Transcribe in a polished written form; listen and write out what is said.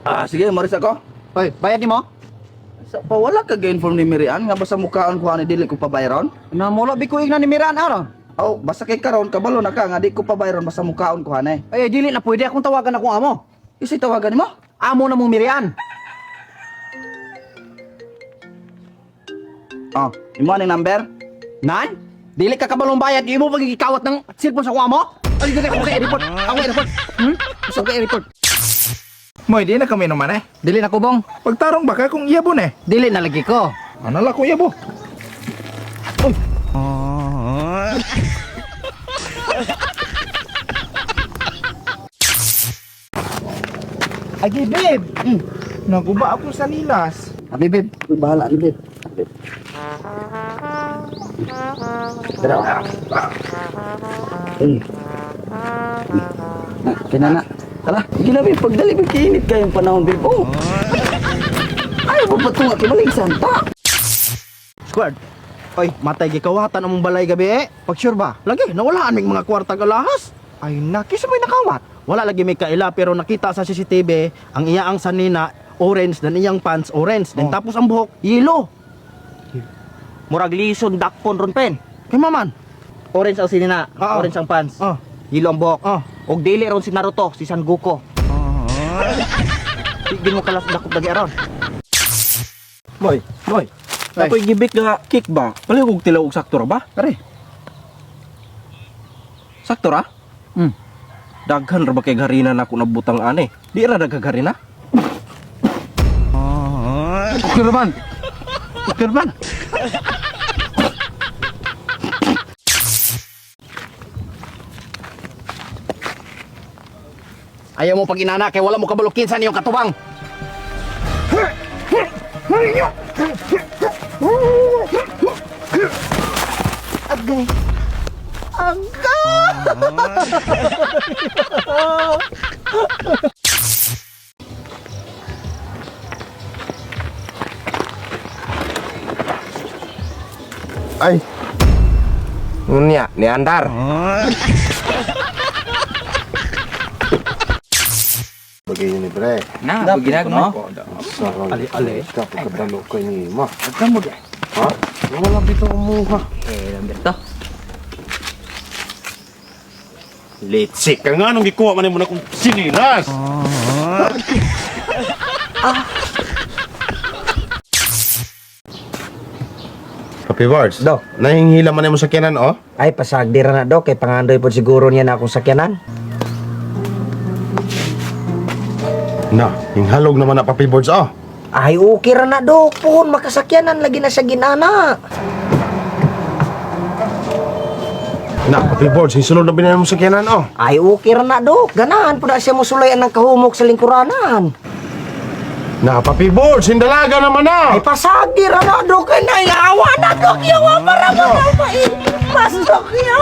Ah, sige, maris ako. Hoy, bayad nimo? Sa pa wala ka ga-inform ni Mirian nga basta mukaon ko ani dili ko pabayron. Na mo bi ko igna ni Miran aron. Oh, basta kay karon kabalo na ka nga di ko pabayron basta mukaon ko ani. Ay, dili na pwede akong tawagan akong amo. Isay tawagan nimo? Amo na mong Mirian. Oh, imo aning number? Nan? Dili ka kabalong bayad, imo pag gikawat ng cellphone sa akong amo? Ay, dili ako kay report. Ako kay report. Gusto ko report. Moy, di na kami naman eh. Dili na ko bong. Pagtarong baka kung iyabo na eh. Dili na lagi ko. Ano lang kung iyabo? Ay, babe. Naguba ako sa nilas. Abi babe, ako'y bahala ni babe. Babe. Tara. Eh. Na, kinana. Tara, ginabi pagdali babe kiinit kayong panahon babe. Oh. Ay, papatunga kay malig santa. Squad. Oy, matay gikawatan among balay gabi eh. Pag sure ba? Lagi, nawalaan mig mga kwarta galahas. Ay, naki sa may nakawat. Wala lagi may kaila pero nakita sa CCTV ang iya ang sanina orange dan iyang pants orange. Then tapos ang buhok yellow. Murag lison dakpon ron pen. Kay maman. Orange ang sinina, Oo. orange ang pants. Oh. Yellow ang buhok. Oh. Og dili ron si Naruto, si San Goku. Di mo kalas dakop lagi aron. Moy, moy. Ako'y gibik nga kick ba? Paliw kog tilaw og sakto ra ba? Pare. Sakto ra? Hmm. Daghan ra ba kay harina na ako nabutang ane? Di ra daghang harina? Okay raman. Okay raman. Ayaw mo pag inana kay wala mo kabalukin sa niyong katubang. Agay. Agay. Ay. Ngunya, niandar. Bagay ni bre. Na, ginag no. Ali-ali. Pagkabalo ka ni ma. Ha? Wala bitaw mo ha. Eh, Lamberto. Litsi ka nga nung gikuha man mo na kong sinilas. Happy Birds. Do. Nahinghila man mo sa kinan, oh. Ay, pasagdi ra na do kay pangandoy pod siguro niya na akong sakyanan. Na, hinghalog naman na Papi Birds, oh. Ay, okay ra na do. Puhon makasakyanan lagi na siya ginana. Na, Papi Birds, hisulod na binan mo sa kinan, oh. Ay, okay ra na do. Ganahan po na siya musulayan ng kahumok sa lingkuranan. Na, Papi Birds, hindalaga naman na. Ay, pasagdi ra na do kay naiawa na do. Yawa para mo na maipas do ya.